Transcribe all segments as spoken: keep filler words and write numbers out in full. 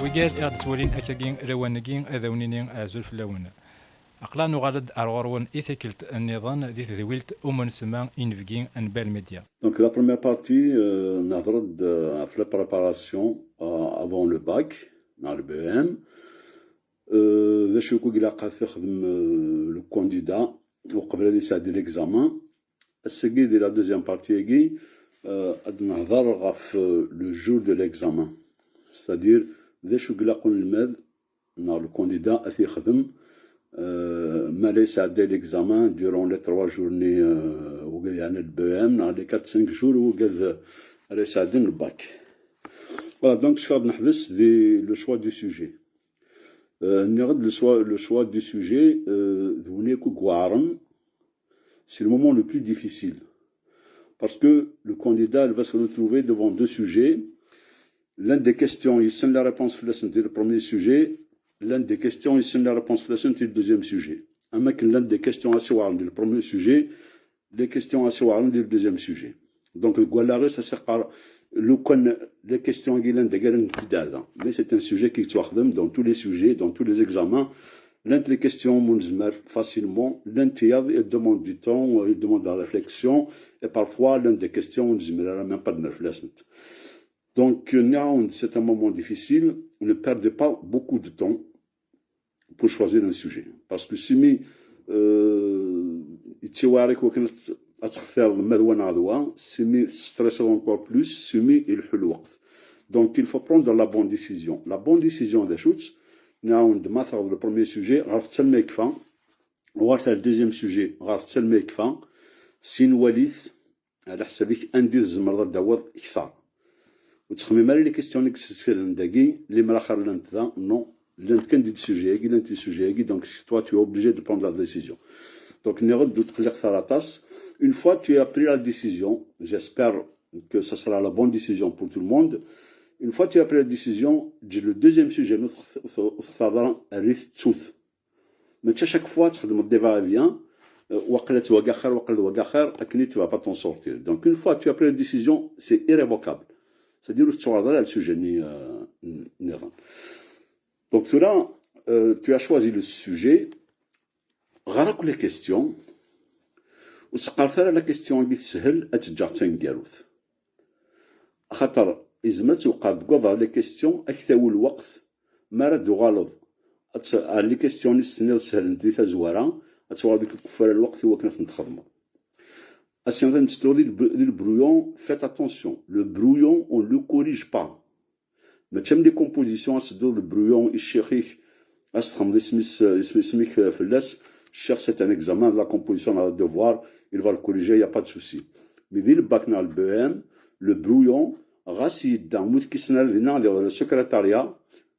Wigad i ɣ-d-ttwalin akkagi lawan-agi, ad awen-nini azul fell-awen. Aql-aɣ nuɣal-d ar ɣur-wen i tikkelt nniḍen di tedwilt Umu Nesma, inebgi n Bell Media. Donc la première partie, euh, nehḍer-d euh, ɣef la préparation euh, avant le bac, neɣ le B E M. Euh, d acu akk i ilaq ad t-ixdem euh, le candidat uqbel ad yesɛeddi l'examen. Ass-agi, di la deuxième partie-agi, euh, ad nehḍer ɣef euh, le jour de l'examen. C'est-à-dire, d acu i ilaq unelmad neɣ le candidat ad t-yexdem euh, mi ara yesɛeddi l'examen durant les trois jours-nni euh, wigi yeɛni le B E M, neɣ les quatre cinq jours wigi ara yesɛeddin le bac. Voilà, donc cfiɣ-d neḥbes di le choix du sujet. Euh, nniɣ-d le choix, le choix du sujet euh, d win akk i iweɛren, c'est le moment le plus difficile. Parce que le candidat, il va se retrouver devant deux sujets. L'un des questions, yessen la réponse fell-asent di le premier sujet. L'un des questions, yessen la réponse fell-asent di le deuxième sujet. Am akken l'un des questions ad as-iweɛren di le premier sujet, les questions ad as-iweɛren di le deuxième sujet. Donc, deg wallaɣ-is ad as-iqqar, lukan les questions-agi llan d agar n tdada. Mais c'est un sujet qui yettwaxdem dans tous les sujets, dans tous les examens. Llant les questions umi nezmer facilement, llant tiyaḍ i demandent du temps, i demandent de la réflexion, et parfois llant des questions umi nezmer ara même pas ad nerr fell-asent. Donc, euh, nniɣ-awen-d, c'est un moment difficile, ne perdez pas beaucoup de temps pour choisir un sujet. Parce que si mi euh, yettwaɛer-ik wakken ad t- ad textireḍ ma d wa neɣ d wa, si mi testressiḍ encore plus, si mi ileḥḥu lweqt. Donc, il faut prendre la bonne décision. La bonne décision d acu-tt? Nniɣ-awen-d, ma teɣreḍ le premier sujet, ɣret-t alma yekfa, ɣret ar le deuxième sujet, ɣret-t alma yekfa, syin walit, ɛla ḥsab-ik anda i tzemreḍ ad d-tawiḍ kter. Ur ttxemmim ara les questions i yesseklen dagi, limer axir llant da, non, llant kan di le sujet-agi, llant di le sujet-agi, donc toi tu es obligé de prendre la décision. Donc nniɣ-d ur tqelliqet ara aṭas. Une fois tu as pris la décision, j'espère que ça sera la bonne décision pour tout le monde. Une fois tu as pris la décision, ǧǧ le deuxième sujet, ur t-, ur t-, ur textareḍ ara, err-it d tut. Mačči chaque fois txedmeḍ des va-et-vient, euh, waqila d wagi axir, waqila d wagi axir, akken i tu vas pas t'en sortir. Donc une fois tu as pris la décision, c'est irrévocable. C'est-à-dire ur tettuɣaleḍ ara ar le sujet-nni euh, nniḍen. Donc tura, euh, tu as choisi le sujet, ɣer akk les questions, ur teqqaret ara la question-agi teshel, ad tt-ǧǧeɣ d taneggarut. Axaṭer izmer ad tewqeɛ deg waḍar les questions, ad k-tawi lweqt, mi ara d-tuɣaleḍ ad tt- ar les questions-nni s-tenniḍ sehlen di tazwara, ad tuɣaleḍ deg ukeffay lweqt i wakken ad tent-txedmeḍ. Ass-a ad netteddu di le br- di le brouillon, faites attention, le brouillon on ne le corrige pas. Mačči am les compositions, ad tedduḍ le brouillon i ccix-ik, ad s-txedmeḍ isem-is, isem- isem-ik fell-as, ccix c'est un examen, de la composition, un devoir, il va le corriger, il n'y a pas de souci. Mais di le bac neɣ le B E M, le brouillon, ɣas yedda, mu tekkiseḍ ara dinna, di le secrétariat,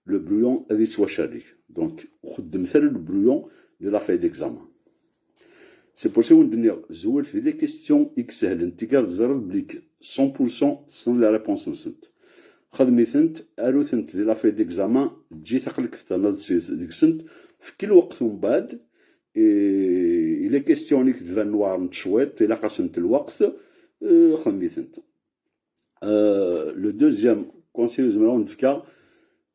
le brouillon ad yettwacerrig. Donc, ur xeddmet ara le brouillon di la feuille d'examen. C'est pour ça i wen-d-nniɣ, zwiret di les questions i isehlen, tigad teẓriḍ belli cent pour cent tessneḍ les réponses-nsent. Xedmet-tent, arut-tent di la feuille d'examen, ǧǧet aql-ik terniḍ deg-sent, fek lweqt umbeɛd, et les questions-nni i k-d-ibanen weɛrent cwiṭ, ilaq-asent lweqt, euh, xedmet-tent. Euh, le deuxième conseil i zemreɣ ad wen-d-fkeɣ,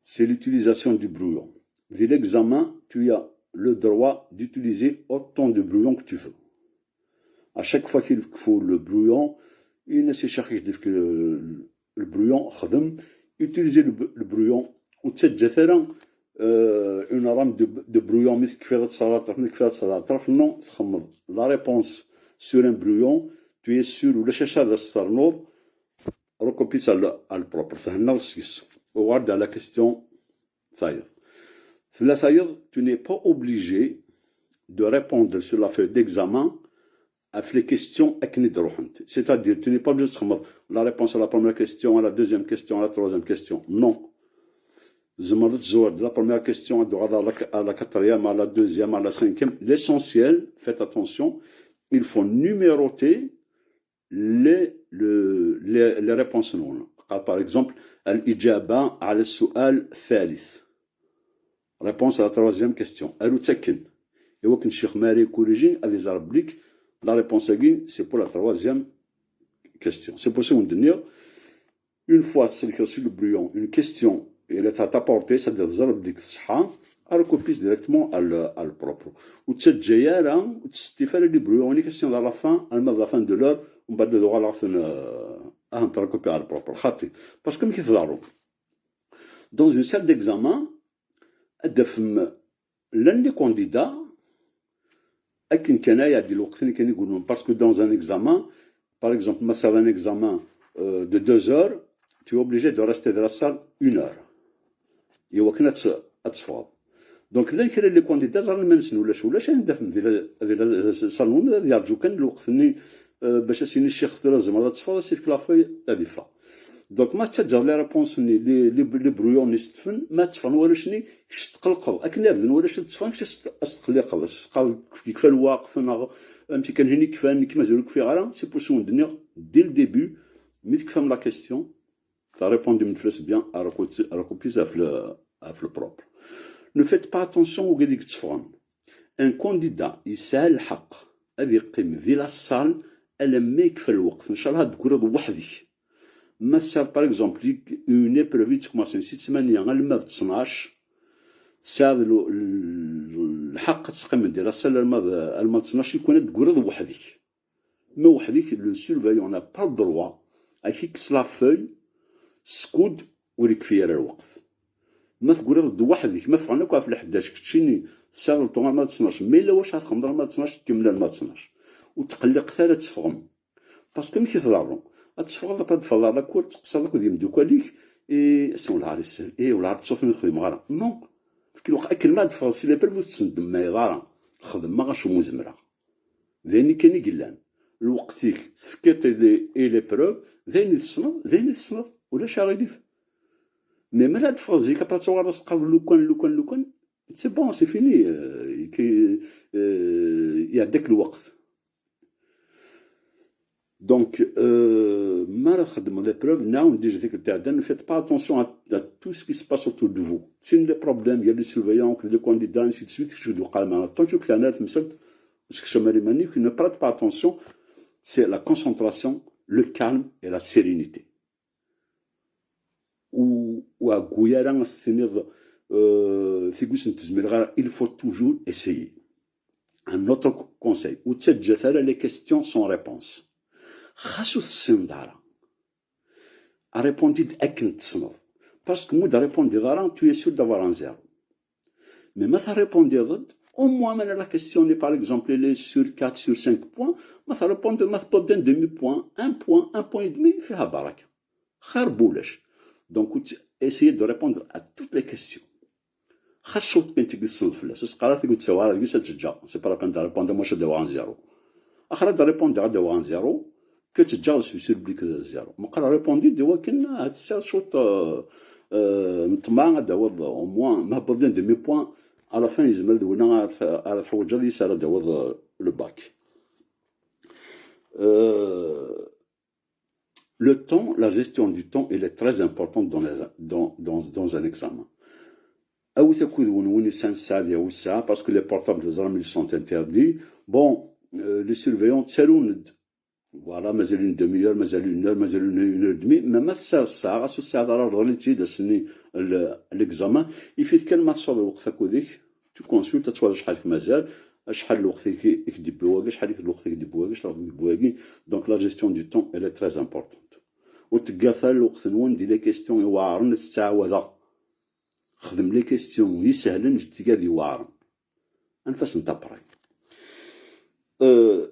c'est l'utilisation du brouillon. Di l'examen, tu as le droit d'utiliser autant de brouillon que tu veux. À chaque fois qu'il faut le brouillon, yenna-as i ccix-ik ad k-yefk le, le brouillon, xdem, utiliser le, le brouillon, ur ttaǧǧat ara euh, une rame de, de brouillon, mi tekfiḍ ad tesɛuḍ aṭraf, mi tekfiḍ ad tesɛuḍ aṭraf, non, txedmeḍ la réponse sur un brouillon, tu es sûr, ulac acu ad as-ternuḍ, recopies à le, à le propre, thennaḍ seg-s. Uɣal-d à la question tayeḍ. Tella tayeḍ, tu n'es pas obligé de répondre sur la feuille d'examen ɣef les questions akken i d-ruḥent. C'est-à-dire, tu n'es pas obligé de txedmeḍ la réponse à la première question, à la deuxième question, à la troisième question. Non. Tzemreḍ ad tezwireḍ de la première question, ad d-tuɣaleḍ à la, à la quatrième, à la deuxième, à la cinquième. L'essentiel, faites attention, il faut numéroter les, le, les, les réponses-nwen. Par exemple, الإجابة على السؤال الثالث. Réponse à la troisième question. Arut-tt akken. I wakken ccix mi ara ikuriji, ad iẓer belli la réponse-agi, c'est pour la troisième question. C'est pour ça i wen-d-nniɣ, une fois tsellkeḍ sur le brouillon une question, il est à ta portée, c'est-à-dire teẓriḍ belli teṣḥa, recopies directement à le, à le propre. Ur ttaǧǧa ara, ur tesseṭṭif ara les brouillons-ik à la fin, alma d la fin de l'heure, mbeɛd ad uɣaleɣ ten, euh, ad ten-recopier à le propre. Xaṭi. Parce que amek i tḍerru? Dans une salle d'examen, ad d-tafem llan les candidats akken kan ad iɛeddi lweqt-nni kan i gulmen, parce que dans un examen, par exemple, ma tesɛiḍ un examen, euh, de deux heures, tu es obligé de rester dans la salle une heure. I wakken ad tt-, ad teffɣeḍ. Donc, llan kra n les candidats, ẓran iman-nsen ulac, ulac ayen d-afen di la, di la salle-nwen, ad yeṛǧu kan lweqt-nni, euh, bac ad s-yini ccix tura tzemreḍ ad teffɣeḍ, ad s-yefk la feuille, ad iffeɣ. Donc, ma tettaǧǧaḍ les réponses-nni, les, les, les brouillons-nni s-ttfen, ma tteffɣen warrac-nni, kečč tqellqeḍ. Akken ad bdun warrac ad tteffɣen, kečč ad s-, ad s-tqelliqeḍ. Ad s-teqqareḍ yekfa lweqt, neɣ amek kan hini kfan, nekk mazal ur kfiɣ ara. C'est pour ça i wen-d-nniɣ, dès le début, mi tekfam la question, tṛipundim-d fell-as bien, recopiez ɣef le, ɣef le propre. Ne faites pas attention i wigad i yetteffɣen. Un candidat yesɛa lḥeqq ad yeqqim di la salle alamma yekfa lweqt. Ncallah ad d-tegriḍ weḥd-k. Ma tesɛiḍ, par exemple, une épreuve i tettkumasin si ttmanya alamma d ttnac, tesɛiḍ l-, l-, lḥeqq ad teqqimeḍ di la salle alamma d, alamma d ttnac, lukan ad d-tegriḍ weḥd-k. Ma weḥd-k, le surveillant n'a pas le droit ad k-yekkes la feuille skud ur yekfi ara lweqt. Ma tegriḍ-d weḥd-k, ma ffɣen akk ɣef lḥdac, keččini tesɛiḍ le temps alamma d ttnac, ma yella wacu ad txedmeḍ alamma d ttnac, kemmel alamma d ttnac. Ur tqelliqet ara ad teffɣem. Parce que amek i tḍerru? Ad teffɣeḍ, après ad teffɣeḍ ɣer la cour, ad teqqiseḍ akked yimdukal-ik, i ass-a wellah ar yeshel, i wellah ar ttuɣ, ur xdimeɣ ara. Non. Efk lweqt akken ma ad teffɣeḍ si l'épreuve ur tettnedmayeḍ ara. Xdem ma ɣac umi zemreɣ. D ayen kan i yellan. Lweqt-ik tefkiḍ-t i, i l'épreuve, d ayen i tessneḍ, d ayen i tessneḍ, ulac aɣilif. Mais ma ad teffɣeḍ zik, après ad tuɣaleḍ ad teqqareḍ lukan, lukan, lukan, c'est bon, c'est fini. Euh, ki-, euh, iɛedda-k lweqt. Donc, euh, ma ara txedmeḍ l'épreuve, nɛawen déjà tikkelt iɛeddan, ne faites pas attention à, à tout ce qui se passe autour de vous. Sin les problèmes, il y a les surveillants, les candidats, ainsi de suite, kečč ur d-waqeɛ ara. Tant que teɛna temsalt, ur sekcam ara iman-ik, ne prête pas attention, c'est la concentration, le calme et la sérénité. U, ur ɛeggu ara ad s-tiniḍ, euh, tigust n tezmireɣ ara, il faut toujours essayer. Un autre co-, conseil, ur ttaǧǧat ara les questions sans réponse. Xas ur tessineḍ ara, répondez-d akken tessneḍ. Parce que ma ur d-répondiḍ ara, tu es sûr d'avoir un zéro. Mais ma trépondiḍ-d, au moins, ma la question-nni, par exemple, elle est sur quatre, sur cinq points, ma trépondiḍ, ma tewwiḍ-d un demi-point, un point, un point et demi, fiha baraka. Xir n wulac. Donc, essayez de répondre à toutes les questions. Xas cwiṭ kan tigi tessneḍ fell-as. Ur s-qqar ara tigi ur ttawar ara deg-s ad teǧǧeɣ. C'est pas la peine de répondre, moi, ad d-awiɣ un zéro. Axir ad d-répondiɣ, ad d-awiɣ un zéro, que teǧǧeɣ, je suis sûr belli que zéro. Meqqar répondez-d i wakken ad tesɛiḍ cwiṭ, euh, euh, n ṭṭmeɛ, ad d-tawiḍ au moins, ma tewwiḍ-d un demi-point, à la fin yezmer d winna ara t-, ara teḥwiǧeḍ, yis ara d-tawiḍ, euh, le bac. Euh, Le temps, la gestion du temps, elle est très importante dans les, dans, dans, dans un examen. Awit akud-nwen, win yesɛan ssaɛa ad yawi ssaɛa, parce que les portables, teẓram, ils sont interdits. Bon, euh, les surveillants ttarun-d. Voilà, mazal une demi-heure, mazal une heure, mazal une, une heure et demie. Mais ma tesɛiḍ ssaɛa, ɣas ur tesɛiḍ ara relative-d ass-nni l-, l'examen, yif-it kan ma tesɛuḍ lweqt akud-ik, tu consultes, ad twaliḍ acḥal i k-mazal, acḥal n lweqt i k-, i k-d-yewwi wagi, acḥal n lweqt i k-d-yewwi wagi, acḥal n lweqt i k-d-yewwi wagi. Donc, la gestion du temps, elle est très importante. Ur teggaret ara lweqt-nwen di les questions iweɛren, ad ttɛawadeɣ. Xdem les questions isehlen, ǧǧet tigad iweɛren. Anef-asent après. Euh,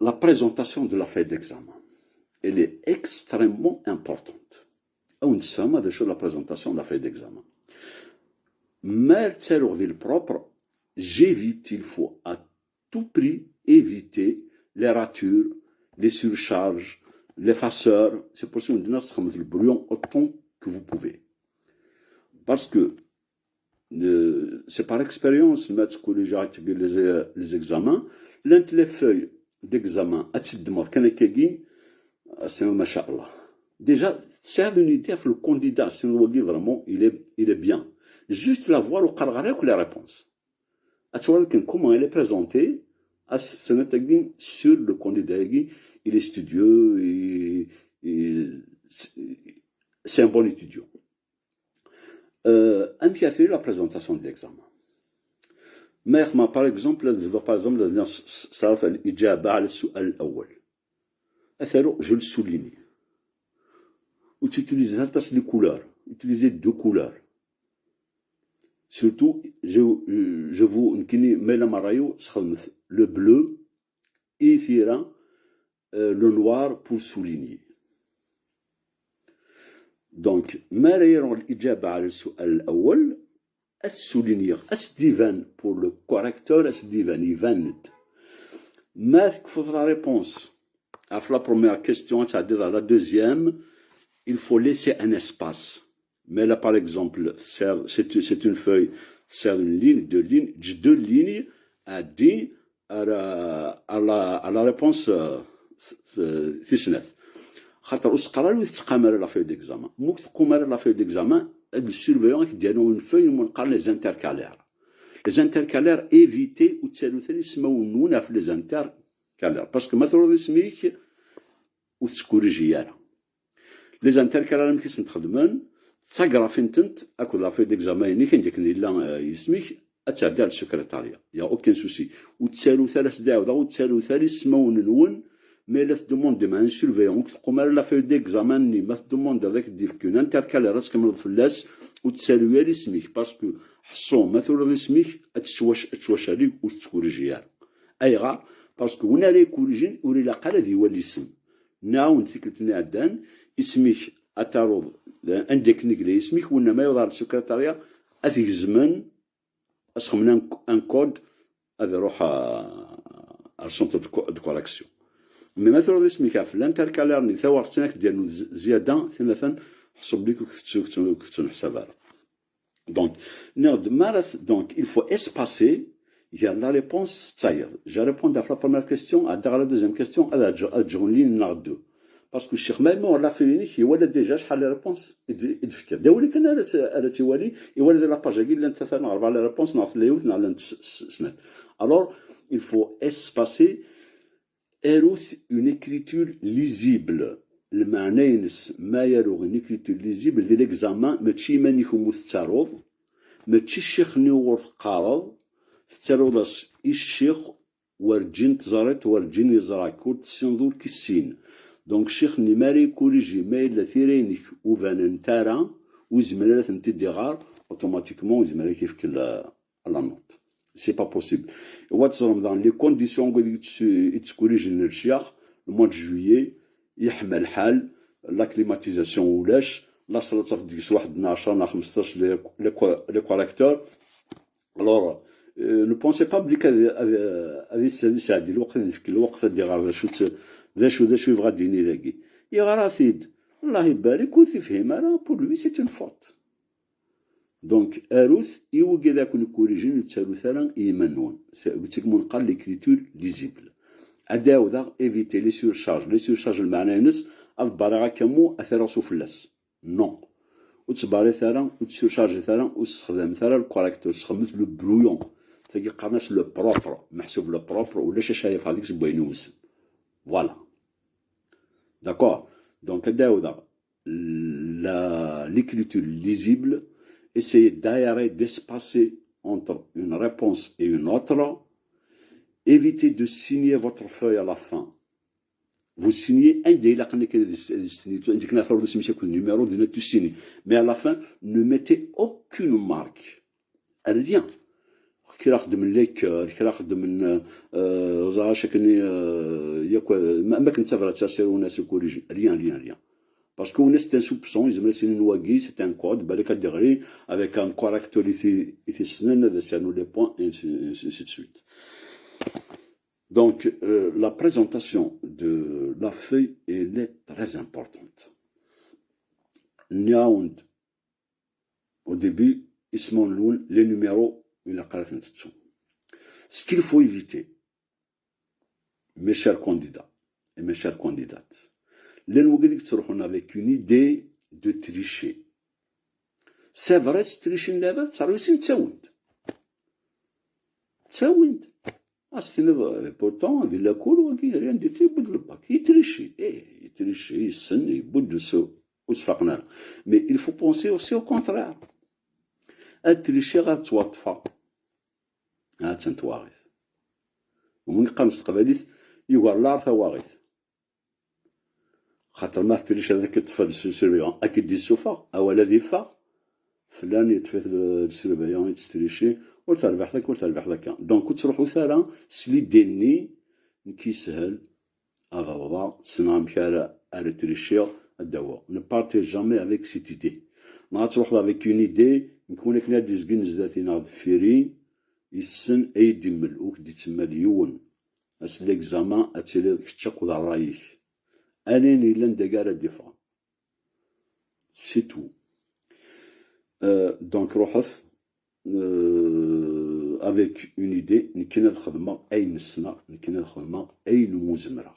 la présentation de la feuille d'examen, elle est extrêmement importante. Ad wen-d-sfehmeɣ d acu la présentation de la feuille d'examen. Ma ttaruɣ di le propre, j'évite, il faut à tout prix éviter les ratures, les surcharges, l'effaceur. C'est pour ça que je dis, le brouillon autant que vous pouvez. Parce que euh, c'est par expérience, ma tkollijeḍ les, les examens, llant les feuilles d'examen ad tt-teddmeḍ kan akkagi, ass-a, ma sha Allah. Déjà, tesɛiḍ une idée ɣef le candidat, ass-a wagi vraiment, il est, il est bien. Juste la voir, ur qqareɣ ara akk les réponses. Ad twaliḍ kan comment elle est présentée, ass-a, sur le candidat-agi, il est studieux, et, et c'est, c'est un bon étudiant. Euh, amek ara tili la présentation de l'examen? Ma yexma, par exemple, ad bduɣ, par exemple, ad s-, s-, ṣaraf al-ijaba ala ssu'al al-awwal. Ataru, je le souligne. Ur ttutilizi aṭas les couleurs. Utilisez deux couleurs. Surtout, je, je vous, nekkini, ma yella merra-yu, sxedmet le bleu, i tira, euh, le noir pour souligner. Donc, ma ara yaruɣ l'ijaba ala ssu'al al-awwal, ad souligner, ad s-d-iban, pour le correcteur, ad s-d-iban, iban-d. Ma tekfuḍ la réponse ɣef la première question, ad tɛeddiḍ à la deuxième, il faut laisser un espace. Mais là, par exemple, c'est, c'est une feuille, c'est une ligne, deux lignes, j'ai deux lignes, à dire, à la, à la, à la réponse, euh, s-, s-, tis snat. Xaṭer ur s-qqar ara ur tettqam ara la feuille d'examen. Ma ur teqqum ara la feuille d'examen, le surveillant ad k-d-yernu une feuille umi neqqar les intercalaires. Les intercalaires, évitez ur ttarut ara ismawen-nwen ɣef les intercalaires. Parce que ma turiḍ isem-ik, ur tettkuriji ara. Les intercalaires amek i sent-xedmen, d tagrafi-ntent akked la feuille d'examen-inek, anda akken yella, euh, yisem-ik, ad tɛeddi ar secrétariat. Il y a aucun souci. Ur ttarut ara, s-d-ɛawdeɣ, ur ttarut ara ismawen-nwen, ma yella tdemandem un surveillant, ur k-teqqum ara la feuille d'examen-nni, ma tdemandeḍ ad k-d-yefk un intercalaire, ad tkemmleḍ fell-as, ur ttaru ara isem-ik, parce que ḥṣu, ma turiḍ isem-ik, ad tettwac-, ad tettwacali, ur tettkuriji ara. Ayɣer? Parce que win ara yekurijin, ur ilaq ara ad iwali isem. Nɛawen tikkelt-nni iɛeddan, isem-ik ad taruḍ, anda akken i yella yisem-ik, winna ma yewweḍ ɣer secrétariat, ad t-gezmen, ad s-xedmen un, un code, ad iruḥ à, à centre de co-, de correction. Mais ma turiḍ isem-ik ɣef l'intercalaire-nni, tawaɣt-nni ad k-d-yernu z-, zzyada, tin atan, ḥṣu belli ur k-tettu-, ur k-tettuneḥsab ara. Donc, nniɣ-d, ma ara t-, donc, il faut espacer gar la réponse d tayeḍ. J'ai répondu à la première question, à la deuxième question, ad ǧǧeɣ, ad ǧǧeɣ une ligne neɣ deux. Parce que ccix, ma yella la feuille-inek, iwala déjà acḥal les réponses i d-, i d-fkiɣ. D awal kan ara tt-, ara tt-iwali, iwala di la page-agi llant tlata neɣ rebɛa les réponses, neɣ tella yiwet, neɣ llant s-, s-, snat. Alors, il faut espacer. Arut une écriture lisible. Lmeɛna-ines, ma aruɣ une écriture lisible, di l'examen, mačči iman-ik umi tettaruḍ, mačči ccix-nni uɣur teqqareḍ, tettaruḍ-as i ccix, werǧin teẓriḍ, werǧin yeẓra-k, ur tessineḍ, ur k-issin. Donc, ccix-nni, ma ara ikuriji, ma yella tira-inek ur banent ara, ur yezmir ara ad tent-id-iɣer, automatiquement, ur yezmir ara ad k-yefk la, la note. C'est pas possible. Wa teẓrem daɣen les conditions i d-, i d-skurijin lecyax, le mois de juillet, yeḥma lḥal, la climatisation ulac, la salle ad tafeḍ deg-s waḥed n ɛecṛa neɣ xmesṭac les, les co-, les correcteurs. Alors, euh, ne pensez pas belli ad, ad, ad is-, ad isɛeddi lweqt, ad yefk lweqt ad d-iɣer d acu-tt, d acu, d acu yebɣa ad d-yini dagi. Yeɣra-t-id. Allah ibarik, ur t-ifhim ara, pour lui, c'est une faute. Donc, arut i wigad akk-nni yekurijin, ur ttarut ara i yiman-nwen. Se-, ur tt-, neqqar l'écriture lisible. Ad d-ɛawdeɣ, éviter les surcharges. Les surcharges, lmeɛna-ines, ad bbariɣ akka mu, ad t-rreɣ s ufella-s. Non. Ur ttberrit ara, ur ttsurchargit ara, ur tessexdamet ara le correcteur, sexdmet le brouillon. Tagi qqaren-as le propre. Meḥsub le propre, ulac acu ara yeffeɣ deg-s n wayen umsen. Voilà. D'accord? Donc, ad d-ɛawdeɣ. La, l'écriture lisible, essayez d'aérer, d'espacer entre une réponse et une autre. Évitez de signer votre feuille à la fin. Vous signez, anda ilaq akken ad s-, ad s-tiniḍ, anda akken ad taruḍ isem-ik akked numéro, dinna tu signes. Mais à la fin, ne mettez aucune marque. Rien. Kra xeddmen les cœurs, kra xeddmen, euh, ẓer acu akken, euh, yakk, euh, ma, ma akken d tabrat-a, c'est une corrigée. Rien, rien, rien. Parce que c'est un soupçon, yezmer ad s-inin wagi, c'est un code, balak ad d-iɣri, avec un correcteur i t-, i t-issnen, ad as-yernu les points, et ainsi, ainsi de suite. Donc, euh, la présentation de la feuille, elle est très importante. Nniɣ-awen-d au début, ismawen-nwen, les numéros, ilaq ara ten-tettum. Ce qu'il faut éviter, mes chers candidats et mes chères candidates, llan wigad i yettruḥun avec une idée de tricher. C'est vrai, tttricin lɛibad, ttṛebbisin, ttawin-d. Ttawin-d. Ad s-tiniḍ, euh, pourtant, di lakul, wagi, rien du tout, yewwi-d le bac. Yettrici. Eh, yettrici, yessen, yewwi-d, ur s-, ur s-faqen ara. Mais il faut penser aussi au contraire. ad trichiɣ, ad ttwaṭṭfeɣ. Ha-tt-an twaɣit. Win yeqqaren s teqbaylit, yugar laɛer tawaɣit. Xaṭer ma tetrichiḍ, ad k-iṭṭef le surveillant, ad k-id-issufeɣ, awal ad iffeɣ, fell-an yeṭṭef-it le surveillant, yetttrichi, ur terbiḥeḍ akka, ur terbiḥeḍ akka. Donc, ur ttruḥut ara s l'idée-nni, nekk yeshel ad awḍeɣ, ssneɣ amek ara, ara trichiɣ, ad d-awiɣ. Ne partez jamais avec cette idée. Neɣ ad truḥeḍ avec une idée, nekk win akken ad d-izgin zdat-i neɣ deffir-i, yessen ad yi-d-immel, ur k-d-ittemmal yiwen. Ass n l'examen ad tiliḍ kečč akked ṛṛay-ik. Ayen yellan dagi ara d-iffɣen. C'est tout. Euh, donc, ruḥet, euh, avec une idée, nekkin ad xedmeɣ ayen ssneɣ, nekkin ad xedmeɣ ayen umi zemreɣ.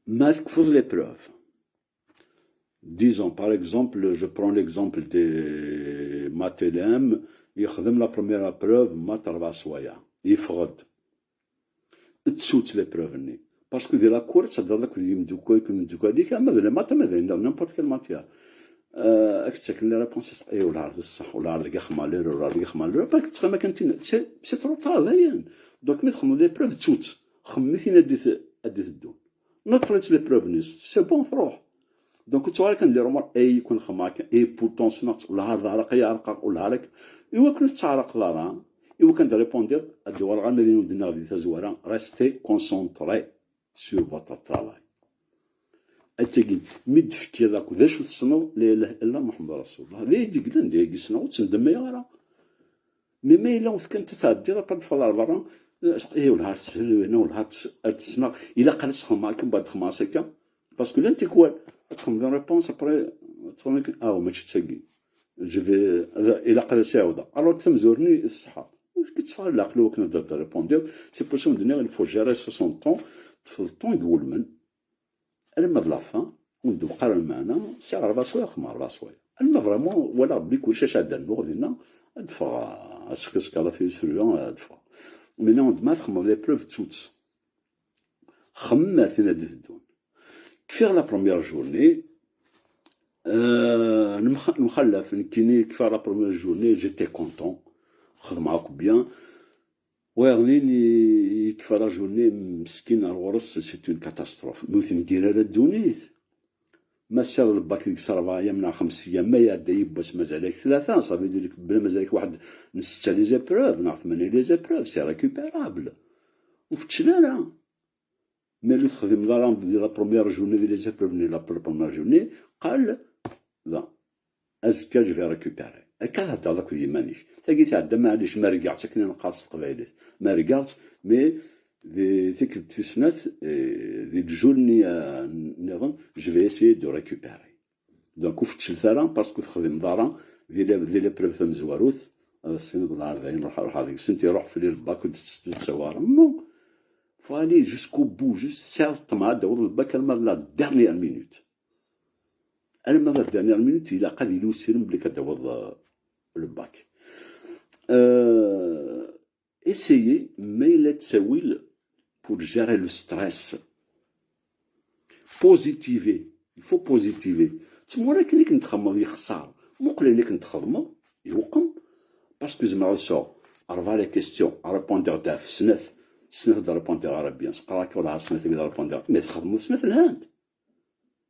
Ma tekfuḍ l'épreuve, disons, par exemple, je prends l'exemple de Math L M, yexdem la première épreuve, Math rebɛa swayeɛ, yeffeɣ-d. Ttu-tt l'épreuve-nni. Parce que di la cour, ad thedreḍ akked yimdukal-ik, yimdukal-ik, ama d les maths, ama d ayen, n'importe quelle matière. Euh, ad k-ttaken les réponses, eh, ula d ṣṣeḥ, ula d gixmal, ula d gixmal, ula d tettxemmim akken tin, c'est, c'est trop tard, dayen. Donc, mi txedmeḍ l'épreuve, ttu-tt. Xemmem i tin ad d-, ad d-iteddun. Neṭṭel-itt l'épreuve-nni, c'est bon, truḥ. Donc, ur ttuɣal kan di rumeur, ay, kun xedmeɣ akka, et pourtant ssneɣ-tt, ula d aɛraq ay ɛerqeɣ, ula d, i wakken ur tettɛerqeḍ ara, i wakken ad répondiḍ, ad d-uɣaleɣ arma d ayen ur d-nniɣ di tazwara, restez concentrés sur votre travail. Attagi, mi d-tefkiḍ akk d acu tessneḍ, la ilaha illa Muḥemmed Rasulullah. D ay d-yeglan, d ay ssneɣ, ur ttendemmayeɣ ara. Mais ma yella ur tekkineḍ, tɛeddiḍ, après ad d-teffɣeḍ ar berra, eh, ula d teshel, eh, ula d, ad tt-ssneɣ, ilaq ad tt-xedmeɣ akka, mbeɛd xedmeɣ-tt akka. Parce que llan tikwal, ad txedmeḍ une réponse, après, ad txedmeḍ akka, ah, mačči d tagi. Je vais, ad, ilaq ad as-ɛawdeɣ. Alors, tamezwarut-nni, ṣṣeḥḥa. Ur k-itteffeɣ leɛqel i wakken ad d-répondiḍ. C'est pour ça, ur d-nniɣ, il faut gérer son temps, tefḍeḍ temps deg wulmen. Alamma d la fin, ur d-tewqar lmeɛna, sɛiɣ rebɛa swayeɛ, xedmeɣ rebɛa swayeɛ. Alamma vraiment walaɣ belli kullec ad d-rnuɣ dinna, ad d-ffɣeɣ, à ce que ce cas-là, ad d-ffɣeɣ. Mais non, ma txedmeḍ l'épreuve, ttu-tt. Xemmem ar tin ad d-iteddun. Kfiɣ la première journée, euh, nemxa-, nemxallaf, nekkini kfiɣ la première journée, j'étais content, xedmeɣ akk bien. Wayeḍ-nni i, i yekfa la journée, meskin, ar ɣur-s, c'est une catastrophe. Mi ur tengir ara ddunit. Ma tesɛiḍ lbak deg-s rebɛa ayyam neɣ xems ayyam, ma iɛedda yiwwas mazal-ak tlata, ça veut dire que bla mazal-ak waḥed n setta les épreuves, neɣ tmanya les épreuves, c'est récupérable. Ur feččel ara. Ma ur texdimeḍ ara di la première journée, di les épreuves-nni, la première journée, qal, da, azekka, je vais récupérer. Akka theddreḍ akked yiman-ik. Tagi tɛedda, maɛlic, ma rgaɣ-tt akken i neqqar s teqbaylit. Ma rgaɣ-tt, mais di tikkelt tis snat, eh, di lejul-nni, eh, nniḍen, je vais essayer de récupérer. Donc, ur feččlet ara, parce que ur texdimeḍ ara di la, di l'épreuve tamezwarut, ad as-tiniḍ, "Lɛar dayen, ruḥ, ruḥ deg-sent, iruḥ fell-i lbak, ur d-tt-, tt-, ttawi ara." Non. Faut aller jusqu'au bout, juste, tesɛiḍ ṭṭmeɛ ad d-tawiḍ lbak arma d la dernière minute. Arma d la dernière minute, ilaq ad yili usirem belli ad d-tawiḍ, euh, lbak. Euh, essayez, ma yella ttawil, pour gérer le stress. Positiver. Il faut positiver. Tmura akken i k-txedmeḍ yexṣer. Muqel ayen i k-txedmeḍ, iwqem. Parce que zemreɣ ad sɛuɣ rebɛa les questions, répondre-d ɣef snat, snat ad répondre ara bien. Sqaraɣ-k wala snat ad répondre. Mais txedmeḍ snat lhant.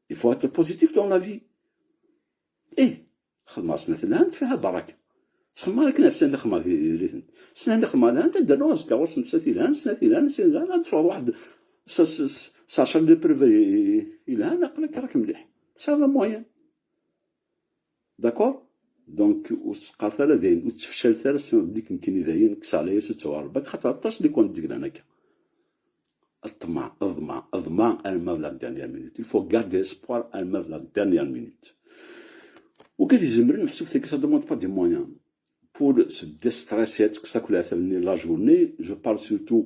Il faut être positif dans la vie. Eh, xedmeɣ snat lhant, fiha baraka. Ttxemmimeɣ akken ɣef snat i xedmeɣ di, di, di, snat i xedmeɣ lhant, ad d-rnuɣ azekka ɣur-sent snat ilhan, snat ilhan, snat ilhan, ad d-teffɣeḍ waḥed s, s, s, s ɛecra de preuve i, i, ilhan, aql-ak rak mliḥ. Tesɛiḍ le moyen. D'accord? Donc, ur sqart ara dayen, ur ttefcalet ara, ssneɣ belli nekkini dayen, kkseɣ layas ur ttawiɣ ara lbak, xaṭer aṭas n les candidats i yellan akka. Ṭṭmeɛ, ḍmeɛ, ḍmeɛ arma d la dernière minute. Il faut garder espoir arma d la dernière minute. Wigad izemren, meḥsub tagi, ça demande pas des moyens. Pour se déstresser, ad tekkes akk leɛtab-nni la journée, je parle surtout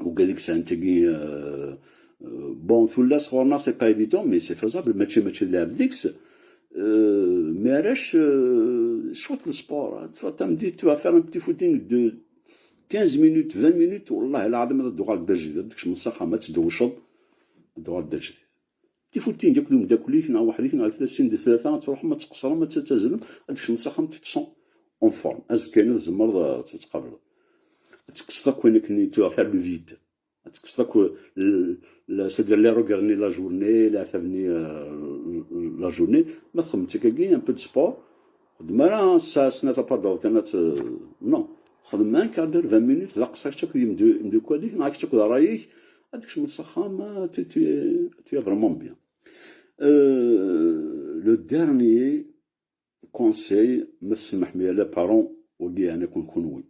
wigad i yesɛan tagi, euh, euh, bon, tullas ɣur-neɣ, c'est pas évident, mais c'est faisable, mačči, mačči d lɛeb deg-s. Euh, mais arrac, euh, cwiṭ le sport, hein. Tu vois, tameddit, tu vas faire un petit footing de quinze minutes, vingt minutes, wallahi lɛaḍim ad d-tuɣaleḍ d ajdid, ad tkecmeḍ s axxam, ad tdewceḍ, ad d-tuɣaleḍ d ajdid. Petit footing akked umeddakel-ik, neɣ weḥd-ik, neɣ tlata, sin di tlata, ad truḥem, ad tqeṣrem, ad tazzlem, ad tkecmem s axxam, tu te sens en forme. Azekka-nni tzemreḍ ad tt-tqableḍ. Ad tekkseḍ akk ayen akken tu vas faire le vide. Ad tekkseḍ akk, c'est-à-dire les regrets-nni la journée, leɛtab-nni la journée. Ma txedmeḍ akkagi un peu de sport, xdem ara ssaɛa snat après-midi kan ad non, xdem un quart d'heure, vingt minutes d aqeṣṣer kečč akked yimdukal-ik neɣ kečč akked ṛṛay-ik, ad tkecmeḍ s axxam. Tu es vraiment bien. Le dernier conseil, ma tessmaḥem-iyi, les parents, wagi yeɛni-ken kunwi.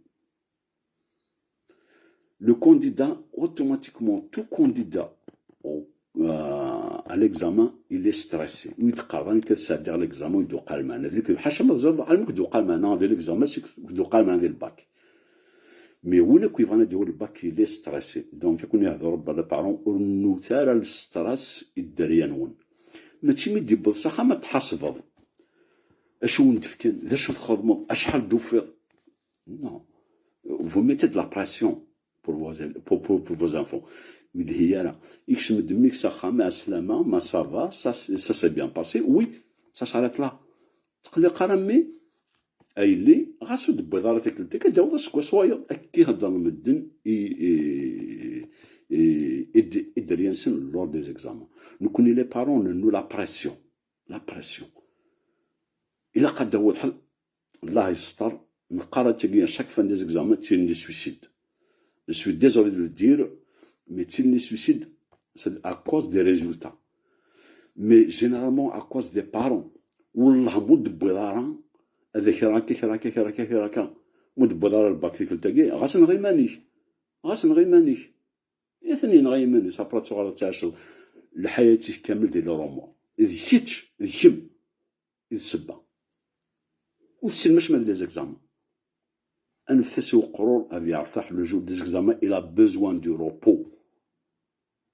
Le candidat, automatiquement, tout candidat au, euh, à l'examen, il est stressé. Wi d-qqaren kan sɛeddiɣ l'examen, wi d-uqal meɛna. Ḥaca ma teẓriḍ, almi k-d-uqal meɛna di l'examen, c'est que k-d-uqal meɛna di le bac. Mais win akk yebɣan ad yawi le bac, il est stressé. Donc, ad ken-yehder Rebbi, les parents, ur rennut ara le stress i dderya-nwen. Mačči mi d-yewweḍ s axxam ad tḥasbeḍ acu wen-d-fkan, d acu txedmeḍ, acḥal d-tufiḍ. Non. Vous mettez de la pression pour vos, pour, pour, pour vos enfants. Ur yelhi ara. Ikcem-d mmi-k s axxam, ɛeslama, ma ça va, ça, ça s'est bien passé. Oui, ça s'arrête là. Teqliq ara mmi, a yelli, ɣas ur d-tewwiḍ ara tikkelt-ik, ad d-tawiḍ aseggas wayeḍ. Akka i heddren medden i, i, i, i, i d-, i dderya-nsen lors des examens. Nekkni les parents, on a la pression. La pression. Ilaq ad d-tawiḍ ḥedd, Allah yesṭer, neqqar akkagi à chaque fin des examens, c'est une suicide. Je suis désolé de le dire, mais c'est une suicide, c'est à cause des résultats. Mais généralement à cause des parents. Wallah, ma ur d-tewwiḍ ara, ad kra akka, kra akka, kra akka, kra akka. Ma ur d-tewwiḍ ara le bac tikkelt-agi, ɣas enɣ iman-ik. Ɣas enɣ iman-ik. Atan yenɣa iman-is, après ad tuɣaleḍ ad tɛiceḍ lḥayat-ik kamel di les remords. D kečč, d kemm, i d ssebba. Ur tessinem acemma di les examens. Anfet-as i uqrur ad yertaḥ, le jour des examens, il a besoin du repos.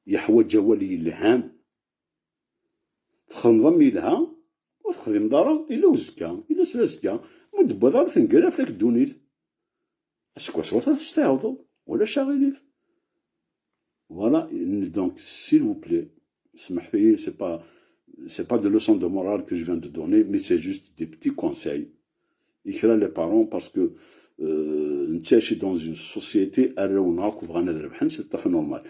Yeḥwaǧ awal yelhan. Txedmeḍ am yelha, ur texdimeḍ ara, ila uzekka, ila s azekka, ma ur d-tewwiḍ ara, tenger fell-ak ddunit. Aseggas ur testiɛewḍeḍ, ulac aɣilif. Voilà, donc, s'il vous plaît, smeḥt-iyi, c'est pas, c'est pas de leçon de morale que je viens de donner, mais c'est juste des petits conseils. I kra les parents, parce que, euh, nettɛici dans une société, arraw-nneɣ akk bɣan ad rebḥen, c'est tout à fait normal.